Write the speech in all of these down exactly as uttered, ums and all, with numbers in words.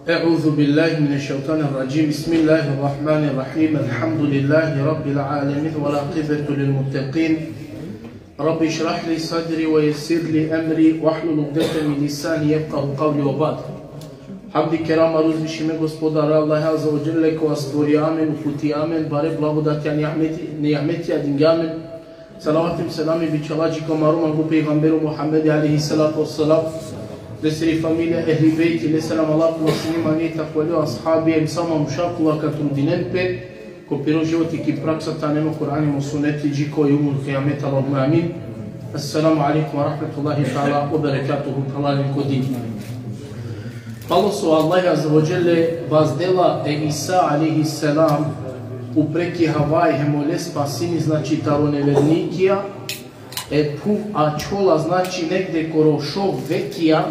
أعوذ بالله من الشيطان الرجيم. بسم الله الرحمن الرحيم. الحمد لله رب العالمين والعاقبة للمتقين. رب اشرح لي صدري ويسر لي أمري واحلل عقدة من لساني يفقهوا قولي وبعد. Hamdi kerama uzvišime Gospodara Allahe Azze ve Dželle, kova stvorija amen, uputija amen, bare blagodatija, nijametija dingja amen. Salavati hem selami bičhalaja dži ko amaro manglo pejgamberi Muhammedi alejhi salatu ve selam, lesiri familija, ehli bejti, lesiri amala ko sine imani, takvali, ashabi, hem sa manuša kola ka trudinen pe ko piro životi ki praksa te anen o Kur'ani hem o suneti dži ko jevmul kijamet, Allahumme amin. Esselamu alejkum ve rahmetullahi teala ve berekatuhu, phralalen ko din. Palo so Allah Azze ve Dželle vazdela e Isa alejhi selam upreki Havai hem ole spasini, znači, taro nevernikija, e phuv ačhola, znači, negde koro šov vekija,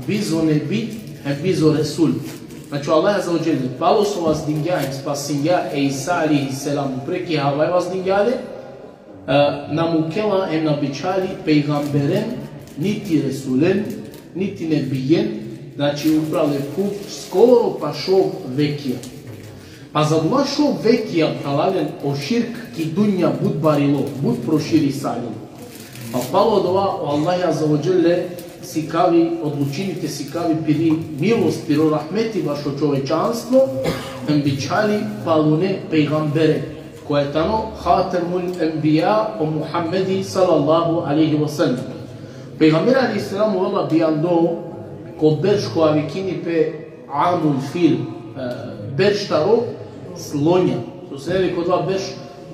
bizo nebi, e bizo resul. Znači, Allah Azze ve Dželle, palo so vazdingja hem spasingja e Isa alejhi selam upreki Havai vazdingja le, e, na mukela hem na bičhali pejgamberen, niti resulen, niti nebijen, znači, upral e phuv skoro pa šov vekija. Pa za dova šov vekija, phralalen, o širk ki dunja but barilo, but proširisalilo. Pa palo dova o Allah Azze ve Dželle sikavi, odlučini te sikavi piri milost, piro rahmeti bašo čovečanstvo, hem bičhali palune pejgambere, kova tano Hatemul Enbija, o Muhammedi sallallahu alejhi ve sellem. Pejgamberi alejhi selam ovela bijando ko berš kova vikini pe Amul Fil, e, berš taro slonja. So se, neli, ko dova berš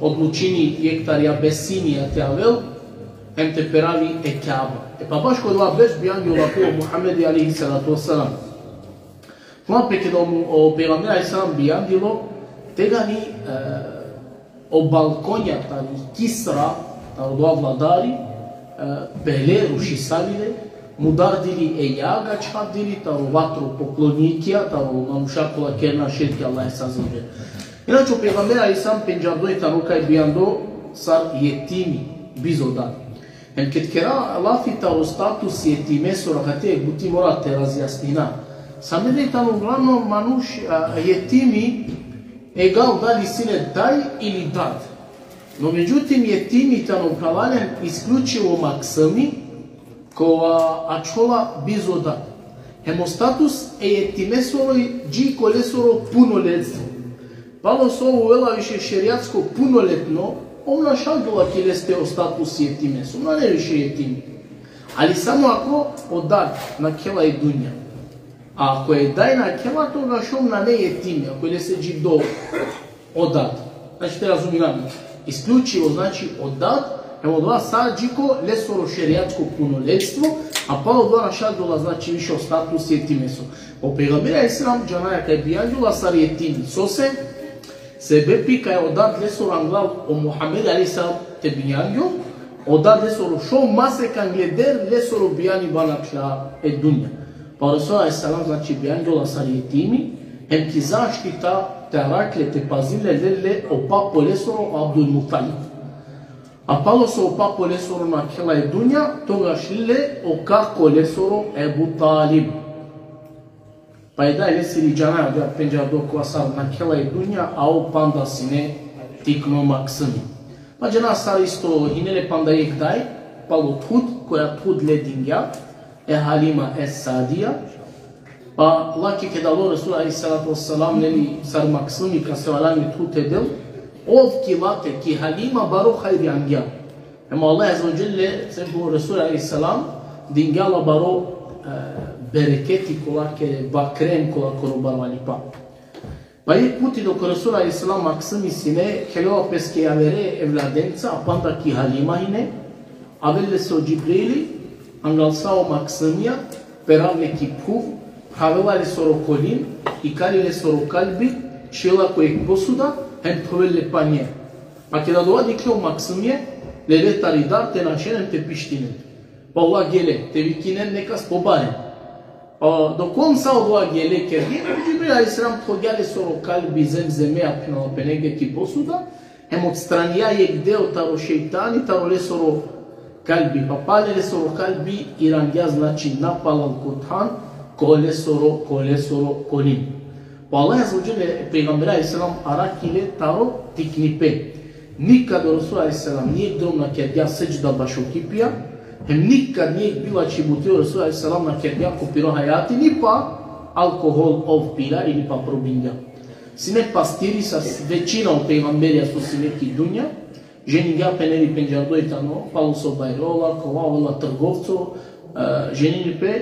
odlučini jekh tari Abesinija te avel, hem te peravi e Kjaba. E pa baš ko dova berš bijandilo o Muhammedi alejhi salatu ve selam. Kova pe keda o, o pejgamberi alejhi selam bijandilo, tegani, e, o balkonja tari Kisra, taro dova vladari, e, pele, rušisalile, mudardili e jaga, čhavdili, taro vatro poklonikija, taro manuša kola kerena širk e Allahese Azze ve Dželle. Inače, o pejgamberi alejhi selam pendžardo i tano kaj bijando sar jetimi, bizo dad. Hem ked kera lafi taro status jetimesoro, akate buti mora te razjasnina. Sa mene tano uglavnom manuš, a, jetimi, egal dali sine daj ili dad. No međutim, jetimi tano, phralalen, isključivo maksumi, kova ačhola bizo dad. Hem o status e jetimesoro i dži ko lesoro punoletstvo. Palo so ov uvela više šerijatsko punoletno, ov našaldola ki leste o status jetimeso, nane više jetimi. Ali samo ako o dad nakhela i dunja. A ako e daj nakhela, togaš ov nane jetimi, ako lese dživdo o dad. Znači, te razumina. Isključivo, znači, o dad, hem odova sa dži ko lesoro šerijatsko punoletstvo, a palo odova našaldola, znači, više o status jetimeso. O pejgamberi alejhi selam, džanaja, kaj bijandžola sar jetimi. Sose? Sebepi kaj o dad lesoro anglal o Muhammed alejhi selam te bijandžol, o dad lesoro šov masek angleder lesoro bijaniba nakhla e dunja. Pa o Resul alejhi selam, znači, bijandžola sar jetimi, hem ki zaštita te arakhle, te pazin le, lel le o papo lesoro, o Abdul Muttalib. A palo so o papo lesoro nakhela i dunja, togaš lel le o kako lesoro, Ebu Talib. Pa i daj lesiri, džanaja, da pendžardo, kova sar nakhela i dunja, a ov panda sine tikno maksumi. Pa džanaja sar isto hine le panda jekh daj, palo thud, koja thud le dingja, e Halima es-Saadija. Pa lake keda alo Resul alejhi salatu ve selam, neli, sar maksumi, ka se valjani thud te del, ov ki late, ki Halima, baro hajri angja. Hem o Allah Azze ve Dželle, se o Resul alejhi selam, dingja la baro, e, bereketi kola ke bakren, kola ko barvalipa. Pa jekh puti dok o Resul alejhi selam maksumi sine, khelela peske javere evladenca, a panda ki Halima hine, avel lese o Džibrili, anglal sa o maksumija, perav le ki phuv, phravela lesoro kolin, ikali lesoro kalbi, čhivela ko jekh posuda, hem thovela le pa nje. Pa keda dova dikhle o maksumije, lele tari dar te našen hem te pištinen. Pa ola gele, te vikinen nekas pobare. Pa dok on sa odova gele kergje, Džibril alejhi selam thovgja lesoro kalbi zemzeme, a phenela pe negde ki posuda, hem odstraningja jekh deo taro šejtani, taro lesoro kalbi. Pa pale lesoro kalbi irangja, znači, napalal ko than, Ko lesoro, ko lesoro, ko nin. Pa Allah azze ve dželle, pejgamberi alejhi selam arakhi le taro tiknipe. Nikad o Resul alejhi selam nijek drom na kergja sedžda bašo kipija, hem nikad nijek bilačhi buti o Resul alejhi selam na kergja ko piro hajati, ni pa alkohol ov pila ili pa probingja. Sine pastiri sa većina o pejgamberija so sine ki dunja, ženingja pe, neli, pendžardo i tano, palo so bajrola, kova, ola trgovco, e, ženini pe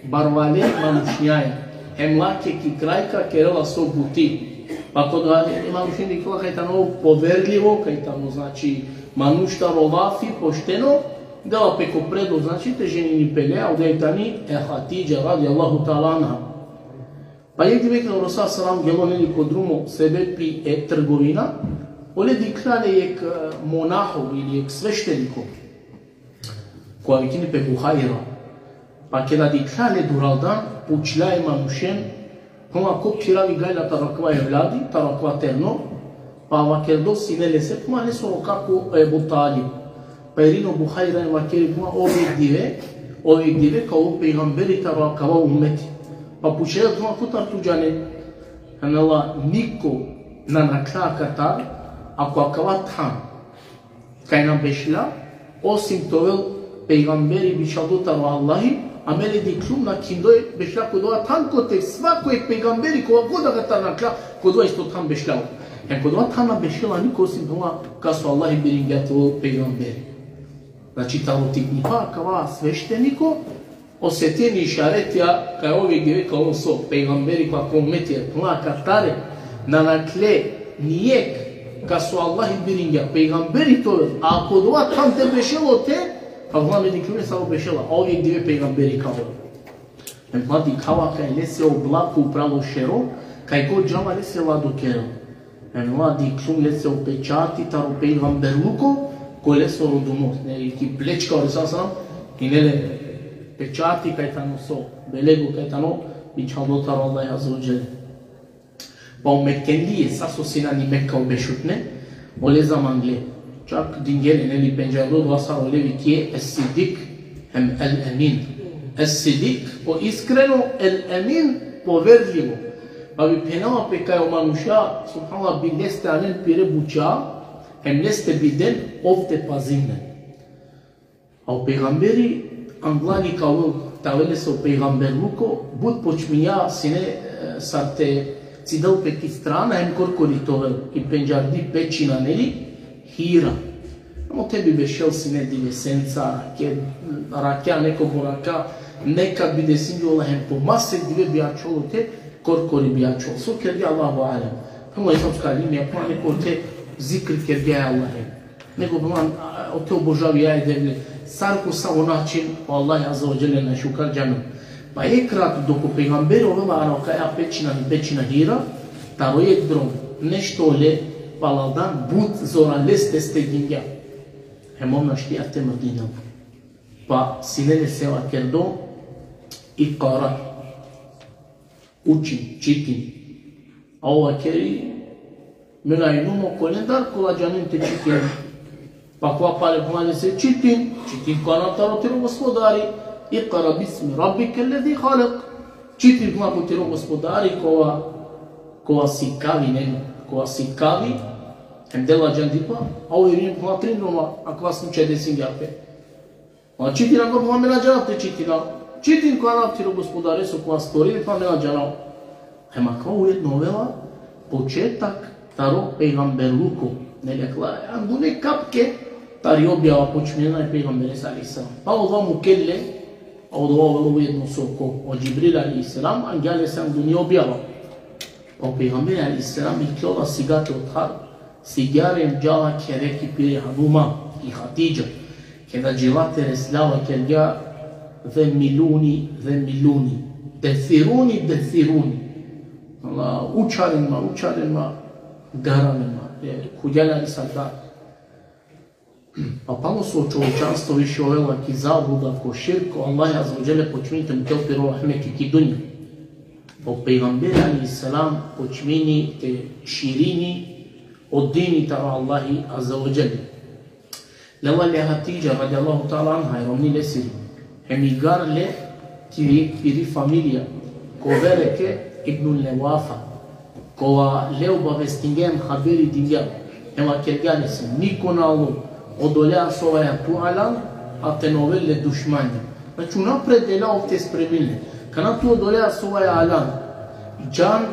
barvale manušnjaja. Hem lake ki krajka kerela so buti. Pa koda e manušen dikhela kaj tano poverljivo, kaj tano, znači, manuš taro lafi, pošteno, dela pe ko predlog, znači, te ženini pe le, a oda i tani e Hatidža radijallahu ta'ala anha. Pa jek dive keda o Resul selam gelo, neli, ko drumo sebepi e trgovina, ole dikhlja le jek, e, monaho ili jek svešteniko, kova vikini pe Buhajra. Pa keda dikhlja le duraldan, pučhlja e manušen, phenela: Ko phiravi gajla taro akava evladi, taro akava terno? Pa vakerdo sine lese, phenela: Lesoro kako Ebu Talib. Pa irini o Buhajra hem vakeri, phenela: Ov jek dive, ov jek dive ka ovel pejgamberi taro akava ummeti. Pa pučhela, phenela: Kotar tu džane? Phenela: Niko na nakhlja akatar, ako akava than kaj na bešla, osim te ovel pejgamberi bičhaldo taro Allahi, a me le dikhlum na khindoj bešla ko dova than, kote svako jek pejgamberi kova god akatar nakhlja, ko dova isto than bešla. Hem ko dova than na bešela niko osim, phenela, kas o Allahi biringja te ovel pejgamberi. Znači, taro tiknipa akava svešteniko osetini išaretija kaj ov jek dive ka ovel so pejgamberi ko akava ummeti, phenela, akatare na nakhle nijek kas o Allahi biringja pejgamberi te ovel, a ko dova than te bešel ote, pa, phenela, me dikhlum le sar o bešela, a ov jek dive pejgamberi ka ovel. Hem, phenela, dikhava kaj lese oblako upral o šero, kaj god džala lese lado kerel. Hem, phenela, dikhlum lese o pečati taro pejgamberluko ko lesoro dumo, neli, ki plečka o Resul selam, ine le pečati kaj tano so, belego kaj tano bičhaldo taro Allah azze ve dželle. Pa o Mekkenlije, sa so sine ani Mekka o bešutne, ole zamangle. Čak dingje le, neli, pendžardo dova sar ole vikje Es-Siddik hem El-Emin. Es-Siddik, o iskreno, El-Emin, poverljivo. Pa bi phenela pe kaj o manuša, subhanallah, bi leste anen pire buča, hem leste bi den ov te pazinen. A o pejgamberi, anglal i ka ovel, te avel lese o pejgamberluko, but počmingja sine, e, sar te cidel pe ki strana, hem korkori te ovel, ki pendžardi pećina, neli, Hira. Hem ote bi bešel sine divesenca, ke rakja, neko buraka, nekad bi desingjola hem po masek dive bi ačhol ote, korkori bi ačhol. So kergja, Allahu alem. Hem o islamska alimija, pa neko ote zikri kergja e Allahe. Neko, phenela, ote obožavingja e Devle. Sar, ko savo način, o Allah azze ve dželle najšukar džanel. Pa jek rat dok o pejgamberi ovela ano akaja pećina, pećina Hira, taro jek drom, nešto ole palaldan but zora leste stegingja. Hem ov našti te mrdinel. Pa sine lese vakerdo: Ikra. Učin, čitin. A ov vakeri: Me na inum okolendar kola džanen te čitin. Pa kova pale, phenela lese: Čitin, čitin ko anav taro tiro Gospodari. Ikra bismi rabbike lezi halek. Čitin, phenela, ko tiro Gospodari kova, kova sikavi, neli, kova sikavi. Hem dela džandipa, a ov irini, phenela, trin droma, akava slučaj desingja pe. A čitin, ako, phenela, me na džanav te čitinav. Čitin ko anav tiro Gospodareso kova stvorini, phenela, me na džanav. Hem akava ujedno ovela početak taro pejgamberluko. Neli, akala angune kapke tari objava počminena e pejgamberese alejhi selam. Pa odova mukela le, a odova ovela ujedno so ko, o Džibril alejhi selam, angja lese anguni objava. Pa o pejgamberi alejhi selam ikljola sigate otar, sigjarem džala khere ki pire hanuma, ki Hatidža. Keda džela te resla vakergja: Zemiluni, zemiluni. Desiruni, desiruni. Allah, učaren ma, učaren ma, garaven ma. E, khuvgja le ani sardar. Pa palo so o čovečanstvo više ovela ki zabluda, ko širk, o Allah azze ve dželle počmini te mukel piro rahmeti ki dunja. O pejgamberi alejhi selam počmini te širini o dini taro Allahi azze ve dželle. Lela le Hatidža radijallahu ta'ala anha, e romni lesiri. Hem igar le Tiri, tiri familija, ko Vereke ibnul Nevafa, kova le obavestingja hem haberi dingja, hem vakergja lese: niko na alo odolea sovaja tu alan, a te na ovel le dušmanja. Znači, unapred lela ov te spremini le. Kana tu odolea sovaja alan, džan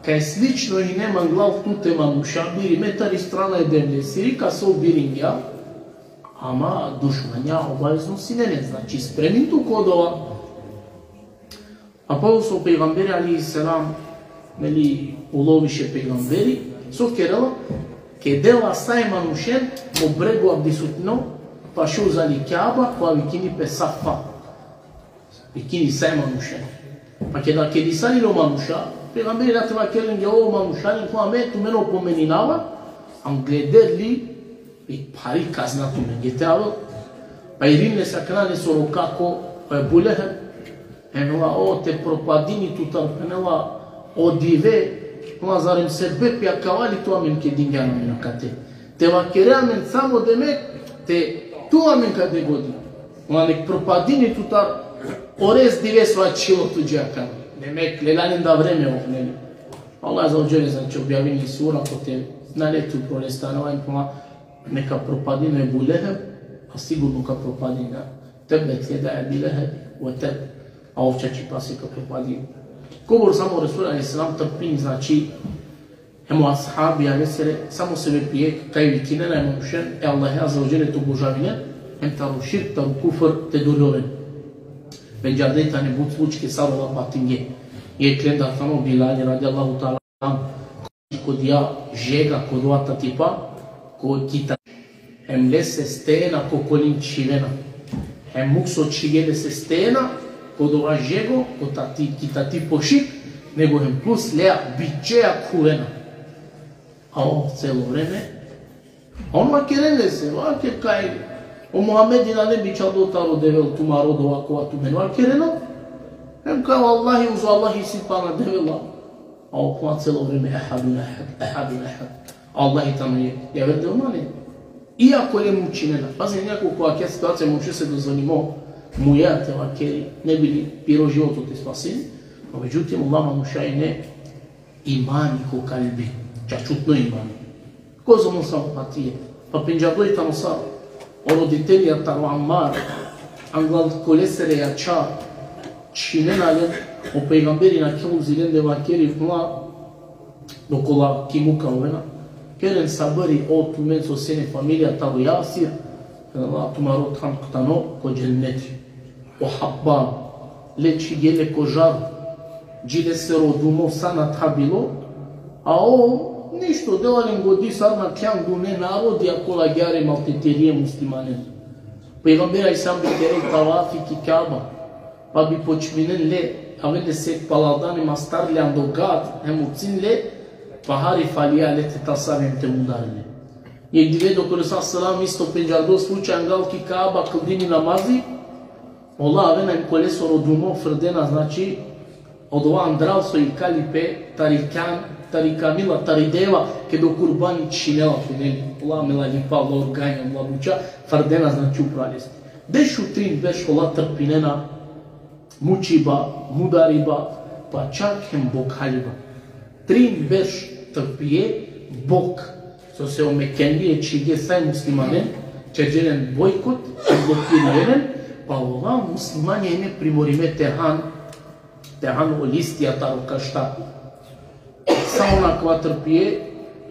kaj slično hine manglal tute manuša, birime tari strana e Devlesiri, kasa ov biringja, ama dušmanja obavezno sine len, znači, spremin tu ko dova. A pa so pejgamberi alejhi selam, neli, ulo više pejgamberi, so kerela, kedela sa e manušen o brego avdisutno, pa šel uzal i Kjaba, kova vikini pe Safa. Vikini sa e manušen. Pa keda kedisali le o manuša, pejgamberi late vakerel lenge: o manuša, len ko, amen tumen opomeninava, angleder li, i phari kazna tumenge te avel. Pa irini lese akana lesoro kako, o Ebu Leheb, phenela: o, te propadini tutar, phenela, o dive, phenela, zarem sebepi akava li tu amen kedingjan amen akate. Te vakere amen samo demek, te tu amen kate godi. Phenela, nek propadini tutar, o rest dive so ačhilo tuđe akana. Demek, lela lenda vreme ov, neli. Allah azze ve dželle, znači, objavini sura, kote na le tu prolestano, phenela, neka propadini o Ebu Leheb, a sigurno ka propadini, a. Tebbet jeda Ebi Leheb ve tebb. A ov čačipase ka propadini. Kobor samo Resul alejhi selam trpini, znači, hem o ashabi alejhi selam, samo sebepi kaj vikinena e manušen e Allahe azze ve dželle te obožavinen, hem taro širk, taro kufr te durjoven. Pendžarde tane but slučke sar ola patinge. Jekh lendar tano Bilali radijallahu teala anhu, kodija žega, ko dova tatipa, ko kita, hem lese stena ko kolin čhivena. Hem muk so čhige lese stena, ko dova žego, ko tati, ki tatipo šik, nego hem plus lea bičeja khuvena. A ov celo vreme, a on vakeren lese, vaker kaj o Muhamedi nane bičhaldo taro Devel tumaro, dova kova tumen vakerena, hem kaj o Allahi, uzo Allahi isi pana devela. A ov phenela celo vreme: ehadun ehad, ehadun ehad. Allahi tano jekh, javer devla nane. Iako le mučinena. Pazi, nekako ko akaja situacija manušese dozvolimo muja te vakeri, ne bi li piro životo te spasini. No međutim, ola manuša ine imani ko kalbi, čačutno imani. Kozom on samo patije. Pa pendžardo i tano sar o roditelja taro Ammar, anglal kolesere jačha čhinena len, o pejgamberi nakhel uzi lende, vakeri, phenela, dok ola ki muka ovena: keren sabri, o tumen so sine familija taro Jasir, phenela, tumaro than tano ko dženneti. O Habbab, le čhige le ko žar, dži lesoro dumo sa nathabilo, a ov ništo, dela len godi sar nakhjan dune narodija kola agjaar maltretirije muslimanen. Pejgamberi alejhi selam bi kerel tavafi ki Kaba, pa bi počminen le, avel lese palal dane mastar le ando gad, hem ucin le, pa hari falija le te tasaven te mudaren le. Jekh dive dok o Resul selam isto pendžardo slučaj, angal ki Kaba kldini namazi, ola avena hem kolesoro dumo frdena, znači, odova andral so ikali pe tari kjan, tari kamila, tari deva, keda o kurbani čhinela pe, neli. Ola melalipa, ola organja, ola buća, frdena, znači, upral leste. Dešutrin berš ola trpinena mučiba, mudariba, pa čak hem bokhaliba. Trin berš trpije bokh, sose o Mekenlije čhige sa e muslimanen, čerđe len bojkot, blokirije len, pa ola muslimanja ine primorime te han, te han o listija taro kašta. Sa on akava trpije,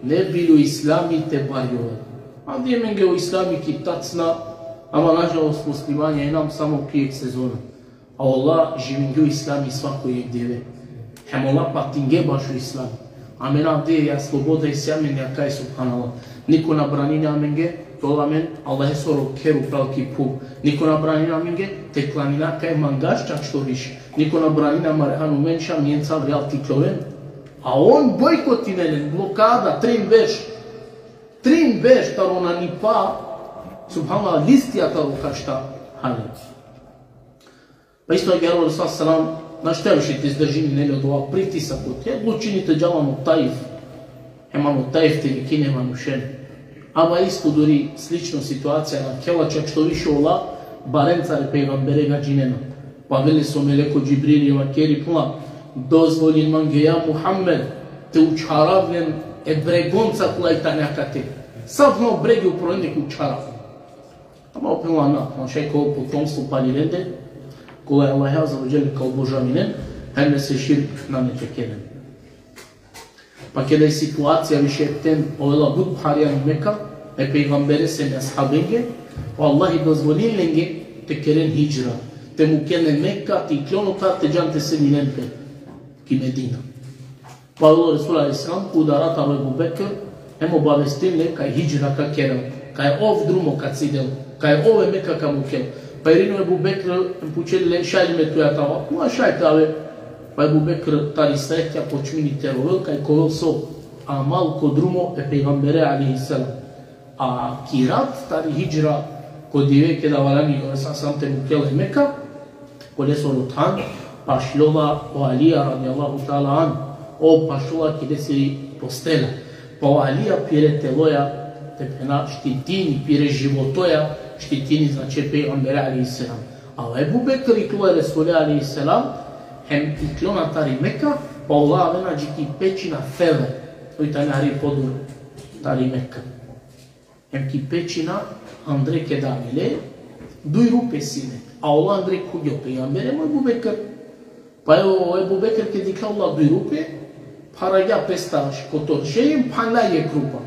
ne bi li o islami te barjovel. Avdive amenge o islami ki tacna, ama nažalost muslimanja inam samo ki jekh sezona. A ola živingje o islami svako jekh dive. Hem ola patingje bašo islami. Amen avdive ja sloboda isi amen akaj, subhanallah. Niko na branini amenge te ola amen Allahesoro kher upral ki phuv. Niko na branini amenge te klanina kaj mangaš, čak što više. Niko na branini amare hanumen šamijenca avrijal te ikljoven. A on bojkotine len, blokada, trin berš. Trin berš taro nanipa, subhanallah, listija taro kašta hale. Pa isto agjaar o Resul selam našta više te izdržini, neli, odova pritisak, kote odlučini te džal ano Taif. Hem ano Taif te vikini e manušen. Ama isto duri slično situacija nakhela, čak što više ola barencar e pejgambere gadžinena. Pa avela so meleko Džibrili, vakeri, phenela: Dozvolin mange, ja Muhammed, te učharav len e bregonca kola i tane akate. Sav o bregi upro lende ka učharav. Ama ov phenela: Na, ma šaj ko potomstvo pali lende, kola e Allahe azze ve dželle ka obožavinen, hem lese širk nane te keren. Pa keda i situacija više eften ovela but phari ani Meka, e pejgamberese hem ashabenge, o Allahi dozvolini lenge te keren hidžra, te muken e Meka, te iklon otar, te džan te selinen pe ki Medina. Pa avela o Resul alejhi selam, udara taro Ebu Bekr, hem obavestini le kaj hidžra ka kerel, kaj ov drumo ka cidel, kaj ov e Meka ka mukel. Pa irini o Ebu Bekr, hem pučel le: Šaj li me tuja te ava? Ma šaj te ave. Pa Ebu Bekr tari sretja počmini te rovel, kaj ka ovel so? Amal ko drumo e pejgambere alejhi selam. A ki rat tari hidžra, ko dive keda valjani o Resul selam te mukel e Meka, ko lesoro than pašljola o Alija radijallahu teala anhu, ov pašljola ki lesiri postela. Pa o Alija pire teloja, te phena, štitini, pire životoja štitini, znači, e pejgambere alejhi selam. A o Ebu Bekr ikljola e Resule alejhi selam, hem iklona tari Meka, pa ola avena dži ki pećina Sevr, koj tani hari podur tari Meka. Hem ki pećina andre keda avile, duj rupe sine. A ola andre khuvgje o pejgamberi hem o Ebu Bekr. Pa o Ebu Bekr ked dikhlja ola duj rupe, pharagja pesta kotor šej hem phanla jekh rupa.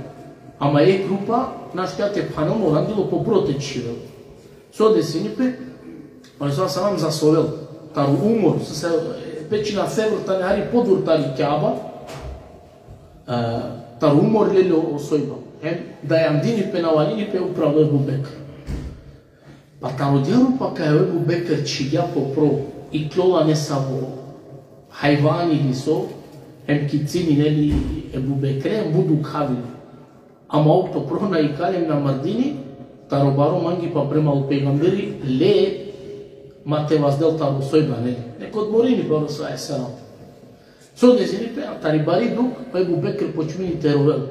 Ama jekh rupa našti te phanel, morandilo po pro te čhivel. So desini pe? O Resul selam zasovel. Taro umor, so se, pećina Sevr tani hari podur tari Kjaba, e, taro umor lele o sojba. Hem dajandini pe, navalini pe upral o Ebu Bekr. Pa taro odija rupa kaj o Ebu Bekr čhivgja po pro, ikljola nesavo hajvani ili so, hem kicini, neli, Ebu Bekre, hem but dukhavili. Ama ov to pro na ikali hem na mrdini, taro baro mangipa prema o pejgamberi, le ma te vazdel taro sojba, neli. Nek odmorini pe o Resul alejhi selam. So desini pe? Tari bari dukh, o Ebu Bekr počmini te rovel.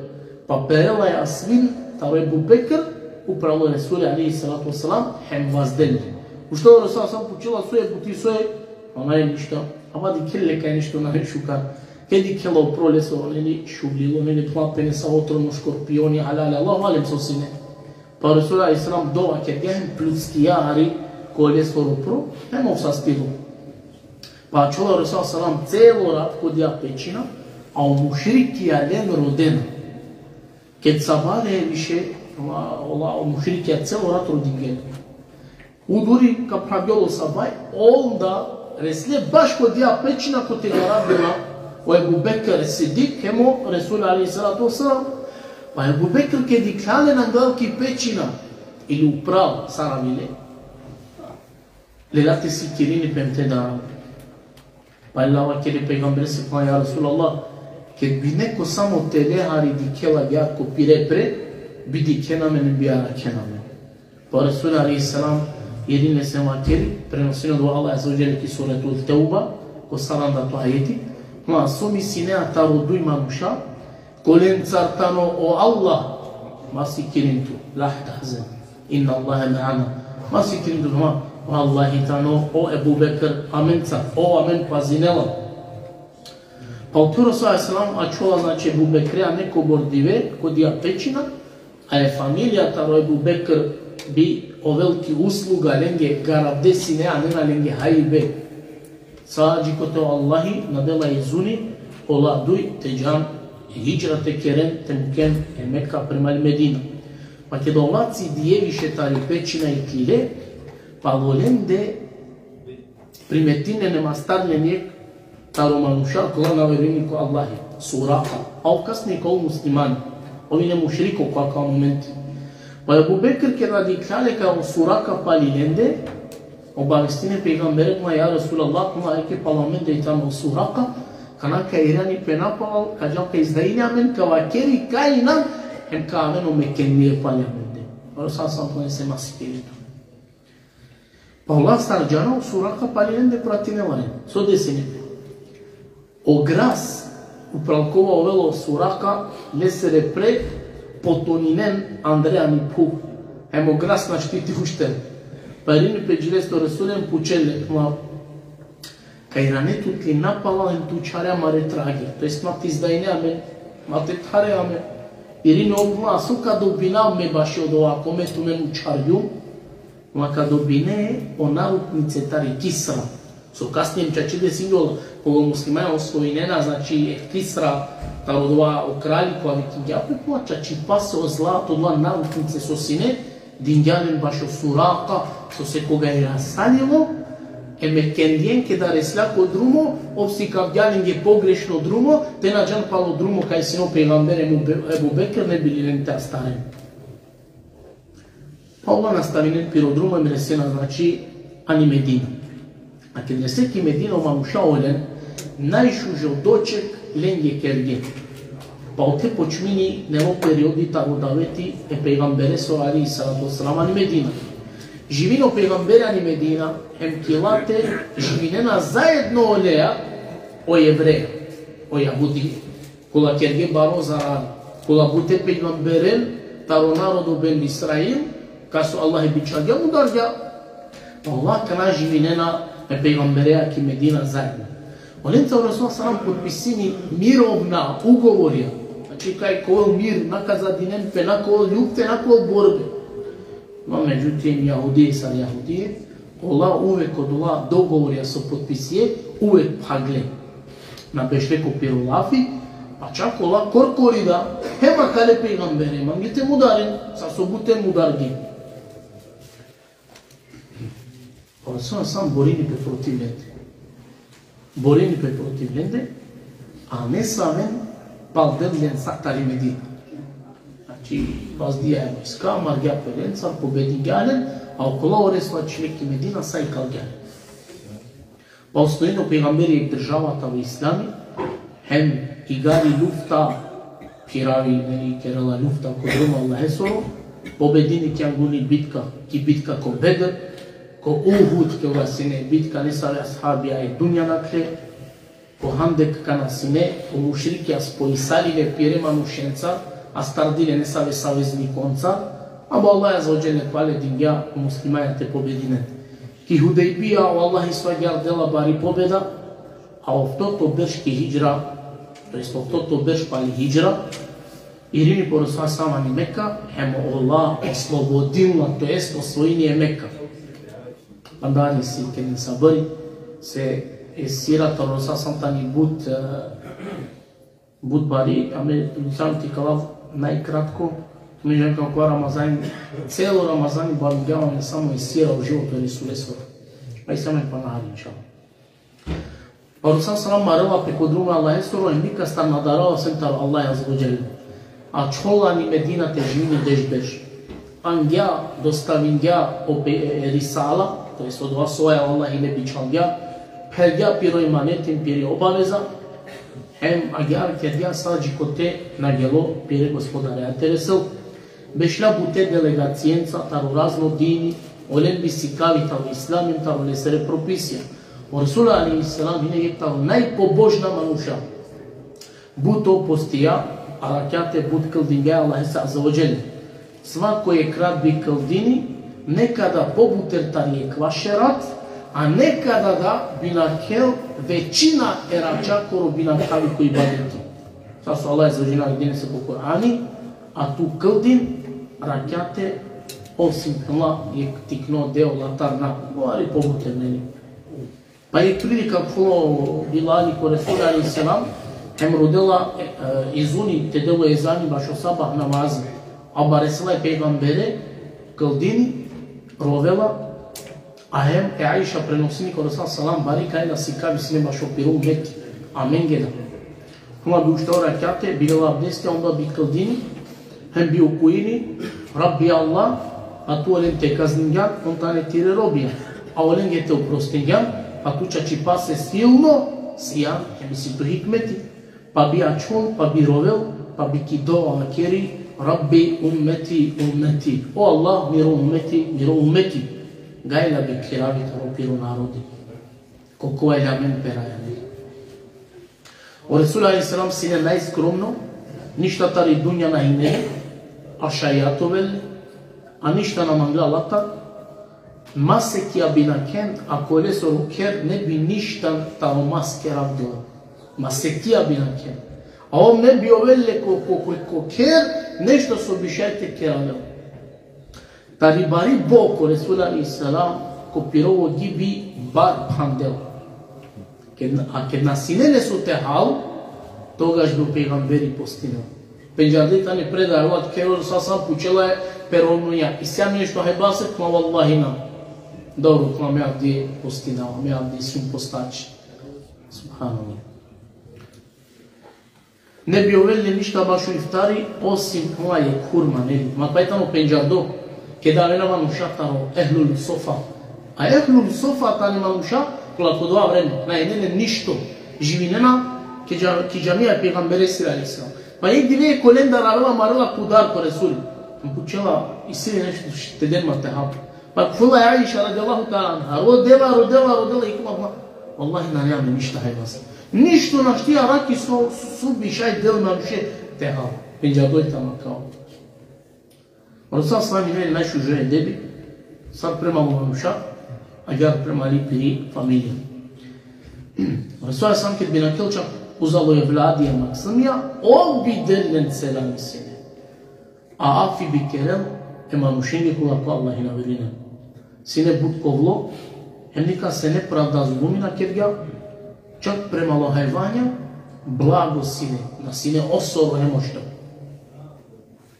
Pa perela jasmin taro Ebu Bekr upral o Resuli alejhi salatu ve selam, hem vazdel. Uštela o Resul selam, pučela: So e buti, so e? Nane ništo. Ama dikhel le kaj ništo nane šukar. Ked dikhela upro, leso, neli, šuvlilo, neli, pla pe nesavo trono škorpioni, halal, Allahu alem so sine. Pa o Resul alejhi selam dova kergja hem pluckija hari ko lesoro pro, hem ov sastilo. Pa ačhola o Resul selam celo rat ko odija pećina, a o mušrikija len rodena. Ked sabale više, ola, ola, o mušrikija celo rat rodingje len. Uduri ka phravgjol o sabaj, onda resle baš ko odija pećina kote garavgjola o Ebu Bekr Siddik hem o Resul alejhi salatu ve selam. Pa Ebu Bekr ked dikhlja len anglal ki pećina, ili upral sar avile, lela te sikirini pe hem te daral. Pa lela vakeri e pejgamberese: Pa ja Resulallah, ked bi neko samo tele hari dikhela agjaar ko pire pre, bi dikhena amen, bi arakhena amen. Pa o Resul alejhi selam irini lese hem vakeri, prenosini odova o Allah azze ve dželle ki Suretul Teuba, ko sarandato ajeti: Ma so mislinea taro duj manuša, kolencar tano o Allah, ma sikirin tu, la tahzen, inna Allahe me'ana. Ma sikirin tu, ma, o Allahi tano o Ebu Bekr amencar, ov amen pazinela. Pa o Resul sallallahu alejhi ve sellem ačhola, znači, Ebu Bekrea nekobor dive ko odija pećina, a e familija taro Ebu Bekr bi ovel ki usluga lenge, garavde sine, anena lenge hajbe. Sa dži kote o Allahi na dela izuni ola duj te džan hidžra te keren, te muken e Meka prema el Medina. Pa keda ola cidije više tari pećina iklile, palo lende primetinen hem astarinen jekh taro manuša kola na verujini ko Allahi, Suraka. A ov kasnije ka ovel muslimani. Ov ine mušriko ko akava momenti. Pa Ebu Bekr keda dikhlja le kaj o Suraka pali lende, obavestini e pejgambere, ma ja Resulallah, ma eke pala amende i tano o Suraka, kana ka irani pe napalal, ka džal ka izdajini amen, ka vakeri kaj inan, hem ka aven o Mekelije pali amende. O Resul sallallahu alejhi ve sellem: Ma sikiri tu. Pa ola sar džana, o Suraka pali lende pratinela len. So desini pe? O gras upral kova ovela o Suraka, lesere pre potoninen andre ani phuv. Hem o gras našti te uštel. Pa irini pe dži leste o Resuli hem pučel le, ma Ka irane tut li napalal hem tu učhare amare trage. To jest ma te izdajne amen, ma te thare amen. Irini o phenela: so ka dobinav me bašo odova kome tumen učhargjum? Ma ka dobine o naruknice tari Kisra. So kasnije čače desingjola, koga o muslimanja osvojinena, znači, e Kisra, taro odova o kralji kova vikingja pe, pa čačipase o zlato, odola naruknice so sine, dingja len bašo Suraka, sose koga irasalilo e Mekendjenke da resla ko drumo, ov sikavgja lenge pogrešno drumo, te na džan palo drumo kaj sine o pejgamber hem Ebu Be-, Ebu Bekr, ne bi li len te astaren. Pa ola nastavinen piro drumo hem resena, znači, ani Medina. A ked rese ki Medina, o manuša olen najšužo doček lenge kerge. Pa ote počmini nevo periodi taro daveti e pejgambereso alejhi salatu ve selam ani Medina. Živini o pejgamberi ani Medina, hem ki late živinena zaedno oleja o jevreja, o jahudije. Kola kerge baro zarari, kola bute pejgamberen taro narodo Beni Israil, kas o Allah bičhalgja, mudargja. Ola akana živinena e pejgambereja ki Medina zaedno. Olenca o Resul sallallahu alejhi ve sellem potpisini mirovna ugovorja. Znači, kaj ka ovel mir, na ka zadinen pe, na ka ovel ljufte, na ka ovel borbe. Ma međutim, jahudije sar jahudije, ola uvek odola dogovorja so potpisije, uvek phagle. Na bešle ko piro lafi, pa čak ola korkori da, hem akale pejgambere, mangle te mudaren, sar so bute mudarge. O Resul sallallahu alejhi ve sellem borini pe protiv lende. Borini pe protiv lende, a nesaven paldel len sa tari Medina. Znači, vazdija e vojska, margja pe lenca, pobedingja len, a okola o Resul ačhile ki Medina, sa ikalgja len. Pa osvojini o pejgamberi jekh država taro islami, hem igari ljufta, phiravi, neli, kerela ljufta ko drumo Allahesoro, pobedini ki anguni bitka, ki bitka ko Bedr, ko Uhud, kola sine bitka, nesave ashabija e dunja nakhle, ko Hendek, kana sine o mušrikija spojisalile pire manušenca, astardile nesave saveznikonca, ama o Allah azze ve dželle pale dingja o muslimanja te pobedinen. Ki Hudejbija o Allahi so agjaar dela bari pobeda, a oftoto berš ki hidžra, to jest oftoto berš pali hidžra, irini pe o Resul sallallahu alejhi ve sellem ani Meka, hem ola oslobodinla, to jest osvojini e Meka. Andari si keren sabri, se e sira taro Resul sallallahu alejhi ve sellem tani but, e, but bari, ame, sam te ikalav najkratko, me džan kako Ramazan, celo Ramazan bavingjam amen samo e sira, o životo e Resulesoro. Aj samo pana hari, inšallah. Pa o Resul sallallahu alejhi ve sellem marela pe ko drumo Allahesoro, hem nikastar na darela sem taro Allah azze ve dželle. Ačhola ani Medina te živini deš berš. Angja, dostavingja o pe-, e, e risala, to jest odova soja o Allah le bičhalgja, phergja piro emaneti, piri obaveza, hem agjaar kergja sa džikote na gelo pire Gospodarea te resel. Bešla bute delegacijenca taro razno dini, olen bi sikavi taro islami, taro lesere propisija. O Resul alejhi selam hine jekh taro najpobožna manuša. But ov postija, a rakjate but kldingja Allahese azze ve dželle. Svako jekh rat bi kldini, nekada pobuter tari jekvaš e rat, a nekada da bi nakhel većina e račakoro bi nakhavi ko ibadeti. Sar so Allah azze ve dželle naredinela ko Kur'ani, a tu kldin rakjate, osim phenela jekh tikno deo latar na, ali pobuter, neli. Pa jekh prilika, phenela, o Bilali ko Resul alejhi selam, hem rodela, e, e, izuni te del o ezani bašo sabah namazi. A baresela e pejgambere, kldini, rovela, a hem e Aiša prenosini ko Resul sallallahu alejhi ve sellem, bari kaj da sikavi sine bašo piro umeti, amenge da. Ama bi uštela o rakjate, bi lela abdesti, onda bi kldini, hem bi ukujini: Rabbi Allah, a tu olen te kazningjan, on tane tire robija. A olenge te oprostingjan, a tu čačipase silno sijan, hem isi tu hikmeti. Pa bi ačhol, pa bi rovel, pa bi ki dova vakeri: Rabbi ummeti, ummeti. O Allah, miro ummeti, miro ummeti. Gajla bi phiravi taro piro narodi. Ko kova amen peraja, neli. O Resul alejhi selam sine najskromno, ništa tari dunja na hine, a šajatovel, a ništa na mangla latar, Ma sekija bi nakhen, ako lesoro kher ne bi ništa taro maskera dela. Ma sekija bi nakhen. A ov ne bi ovel le ko, ko, ko, ko kher, nešto so bi šaj te keravel. Tari bari bo ko Resul alejhi selam, ko pirovo gibi bar phandel. Ked, a ked na sine le so te hal, togaš bi o pejgamberi postinel. Pendžardi tani predaja, o kher o Resul selam pučela e pe romnja: Isi amen nešto hajbase? Kama: Vallahi na. Dobro, kama, me avdive postinava, me avdive sijum postači. Subhanallah. Ne bi ovel le ništa bašo iftari, osim, kama, jekh hurma, neli. Ma pa i tano pendžardo, keda avena manuša taro ehlul sofa. A ehlul sofa tane manuša kola ko dova vreme na jene len ništo, živinena ki dža-, ki džamija e pejgamberesiri alejhi selam. Pa jekh dive jekh kolendar avela, marela ko udar ko Resul. Pučela: Isi li nešto te den ma te hal? Pa khuvel e Aiša radijallahu teala anha, rodela, rodela, rodela, i kama: Vallahi, nane amen ništa hajbase. Ništo našti arakhi so, so, so bi šaj del manuše te hal. Pendžardo i tano akava. O Resul selam ine najšužo edebi, sar prema o manuša, agjaar prema li piri familija. O Resul selam ked bi nakhel čak uzalo evladija, maksumija, ov bi del len selami sine. A afi bi kerel e manušenge kola ko Allahi na verujnen. Sine but kovlo, hem nikase nepravda, zulumi na kergja, čak prema o hajvanja, blago sine, na sine osoro hem oštro.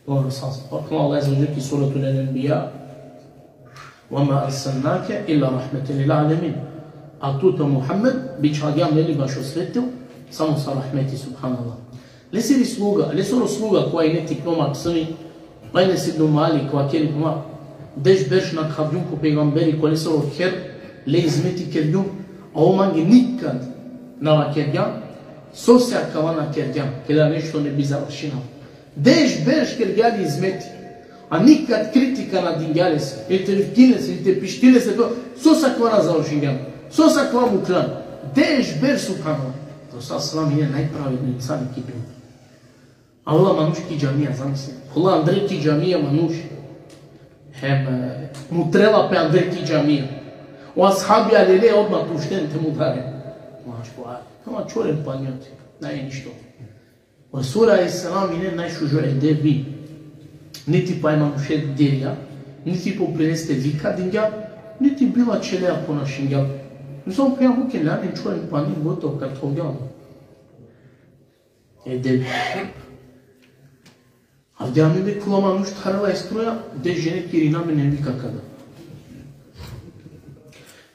Dobro, sa, pa Allah azze ve dželle ki Suratul Enbija: وما أرسلناك إلا رحمة للعالمين. A tut, o Muhammed, bičhalgjam, neli, bašo sveto, samo sa rahmeti, subhanallah. Lesiri sluga, lesoro sluga kova ine tikno maksumi, pa ine Enes ibn Malik, kova vakeri: Ma, deš berš nakhavgjum ko pejgamberi, ko lesoro kher le hizmeti kergjum, a ov mange nikad na vakergja sose akava na kergjam, keda nešto ne bi završinav. Deš berš kergja le hizmeti, a nikad kritika na dingja lese, ili te vikini lese, ili te pišti lese, to, sose akava na završingjan, sose akava muklan. Deš berš, subhanallah. Resul selam ine najpravedno insani ki dunja. Avela manuš ki džamija, zamisli. Avela andre ki džamija manuš. Hem, e, mutrela pe andre ki džamija. O ashabija lele odma te ušten te mudaren. Manuš ko, a, ama čhoren pani ote. Nane ništo. O Resul alejhi selam ine najšužo edebi. Niti pa e manuše derja, niti po prireste vika dingja, niti bilo čelea ponašingja. Nisam pea muke, nane, čhoren pani, gotovo, kathovgja. Edebi. Avdive amen, dek, kola manuš tharela e struja, deš džene kirina amen, em vika kada.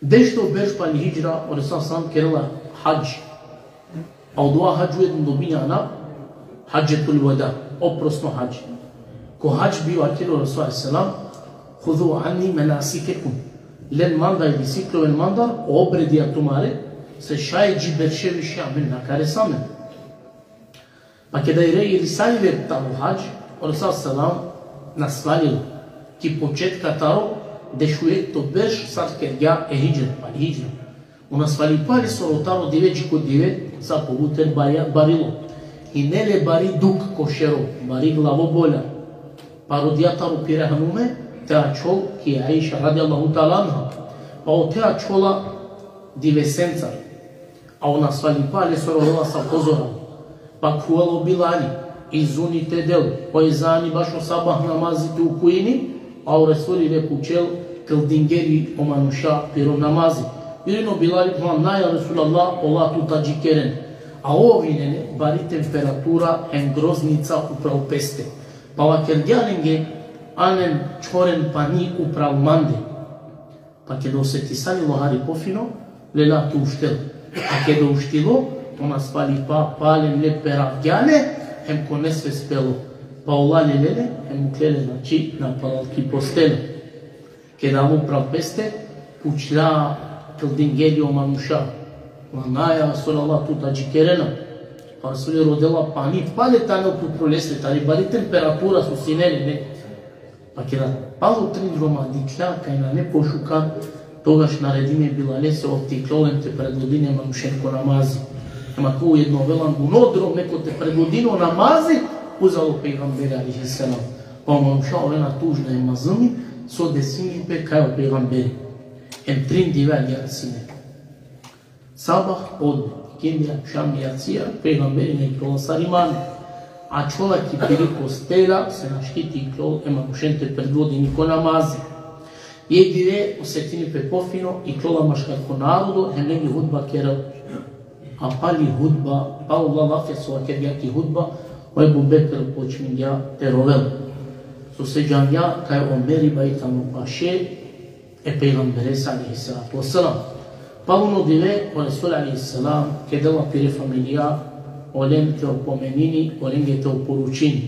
Dešto berš pali hidžra, o Resul selam kerela hadž. A odova hadž ujedno dobinja anav Hadžetul Veda, oprosno hadž. Ko hadž bi vakerel o Resul selam: خذوا عني مناسككم. Len mandar ili sikloven mandar o obredija tumare, se šaj dži berše više amen na ka resa amen. Pa keda irisajle taro hadž, o Resul selam nasvalilo ki početka taro dešuekto berš sar kergja e hidžra, pali hidžra. O nasvalipa lesoro taro dive dži ko dive sa pobuter barja-, barilo. Ine le bari dukh ko šero, bari glavobolja. Pa rodija taro pire hanume te ačhol ki Aiša radijallahu teala anha. Pa ote ačhola divesencar. A o nasvalipa lesoro ovela sa pozoralo. Pa khuvela o Bilali, izuni te del, o ezani bašo sabah namazi te ukuini, a o Resuli le pučel, kldinge li o manuša piro namazi. Irini o Bilali, phenela: Na, ja Resulallah, ola tut adžikeren. A ov ine le bari temperatura hem groznica upral peste. Pa vakergja lenge: Anen, čhoren pani upral mande. Pa keda osetisali lohari pofino, lela te uštel. A keda uštilo, o nasvalipa palem le peravgja le, hem ko nesvest pelo. Pa ola lele le, hem mukle le, znači, napalal ki postela. Keda alo upral peste, pučla: Kldinge li o manuša? Ma na, ja Resulallah, tut adžikerena. Pa Resuli rodela pani, pale tano upral peste, tari bari temperatura so sine le, ne. Pa keda palo trin droma, dikhla kaj nane pošukar, togaš naredini e Bilalese ov te iklol hem te predvodini e manušen ko namazi. Hem ako ujedno ovela anguno drom neko te predvodini o namazi, uzalo pejgamberi alejhi selam. Pa o manuša ovena tužna hem mazlumi, so desini pe kaj o pejgamberi. Hem trin dive agjaar sine. Sabah, podne, ikindija, akšam, jacija, pejgamberi na iklola sar imami. Ačhola ki piri postelja, so našti te iklol e manušen te predvodini ko namazi. Jekh dive osetini pe pofino, iklola maškar ko narodo, hem lenge hudba kerel. A pali hudba, palo ola lafija so vakergja ki hudba, o Ebu Bekr počmingja te rovel. Sose džangja kaj o meriba i tano paše e pejgamberes alejhi salatu ve selam. Palo ono dive o Resul alejhi selam kedela pire familija, olen te opomenini, olenge te oporučini.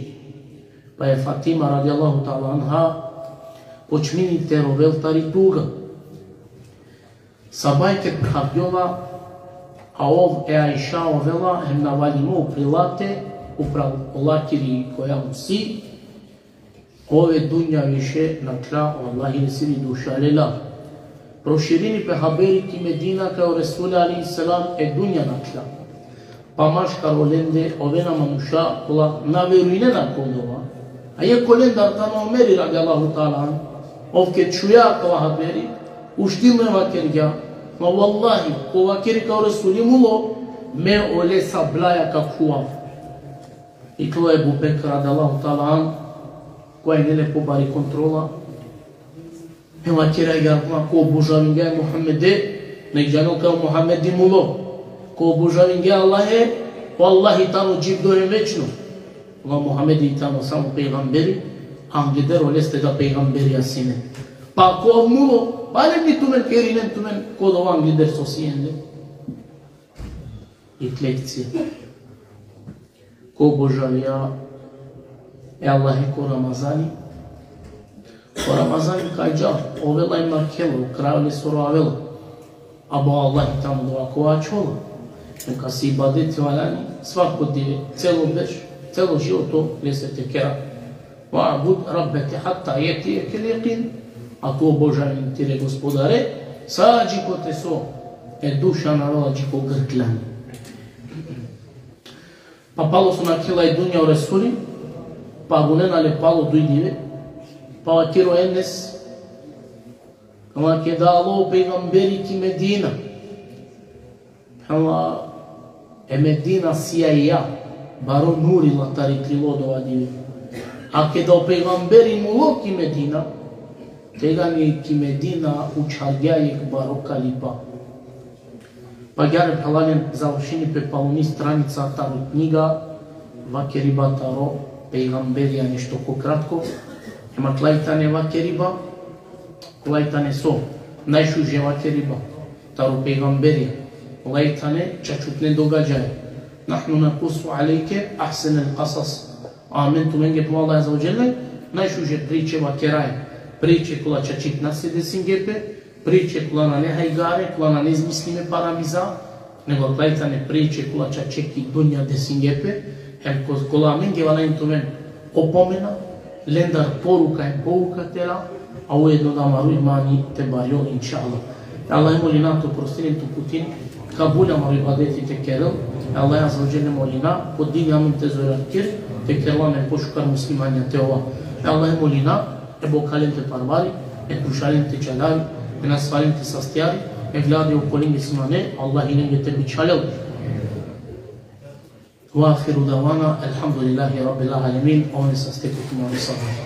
Pa e Fatima radijallahu ta'ala anha počmini te rovel tari tuga. Sabaj ked phravgjola, a ov e Aiša ovela hem navalimo upri late, upral olakiri koja musi, ov e dunja više nakhla, o Allahi lesiri duša lela. Proširini pe haberi ki Medina kaj o Resul alejhi selam e dunja nakhla. Pa maškar olende ovena manuša kola na verujnena ko dova. A jekh olendar tano Omeri radijallahu ta'ala anh. Ov ked čhuja kova haberi, uštilo hem vakergja: Ma vallahi, ko vakeri kaj o Resuli mulo, me ole sablaja ka khuvav. Iklo Ebu Bekr radijallahu ta'ala anh, kova ine le pobari kontrola. Hem vakergja: Ko obožavingja e Muhammede, nek džanel kaj o Muhammedi mulo. Ko obožavingja e Allahe, o Allahi tano dživdo hem večno. Ola Muhammedi tano samo pejgamberi, angleder oleste da pejgamberija sine. Pa ko mulo, palem li tumen, kerinen tumen ko dova angleder so sien le. Jekh lekcija. Ko obožavingja e Allahe ko Ramazani. O Ramazani kaj džal, ovela hem nakhela, o kraj lesoro avela. Abo Allahi tano dova kova ačhola. Hem kase ibadeti valjani svako dive, celo berš, celo životo lese te kera. Va'bud rabbeke hatta je'tijekel jekin. A tu obožavin tire Gospodare, sa dži kote so e duša na avela dži ko grkljani. Pa palo so nakhela i dunja o Resuli, pa bunena le palo duj dive, pa vakeri o Enes, ama keda alo o pejgamberi ki Medina, ama e Medina sijaja, baro nuri latar iklilo dova dive. A keda o pejgamberi mulo ki Medina, tegani ki Medina učhargja jekh baro kalipa. Pa agjaar phralalen završini pe paluni stranica taro knjiga Vakeriba taro pejgamberija, nešto ko kratko. Hem akala i tane vakeriba, kola i tane so najšuže vakeriba taro pejgamberija, kola i tane čačutne događaja. Nahnu nakussu alejke ahsenel kasas. Amen tumenge, phenela o Allah azze ve dželle, najšuže priče vakeraja. Priče kola čačik nane se desinge pe, priče kola nane hajgare, kola nane izmislime paramiza, nego akala i tane priče kola čaček ki dunja desinge pe, hem ko-, kola amenge valjani tumen opomena, lendar poruka hem pouka te la, a ujedno da amaro imani te barjol, inšallah. E Allahe molina te oprostini, te uputini, kabul amaro ibadeti te kerel. E Allahe azze ve dželle molina, ko dini amen te zorarker, te kerel amen pošukar muslimanja te ova. E Allahe molina, e bokhalen te parvari, e krušalen te čalavi, e nasvalen te sastjari, e evladi okolenge si mane, Allah lenge te bičhalel. Ve ahiru davana, elhamdulillahi rabbil alemin, oven saste ko tumaro sabah.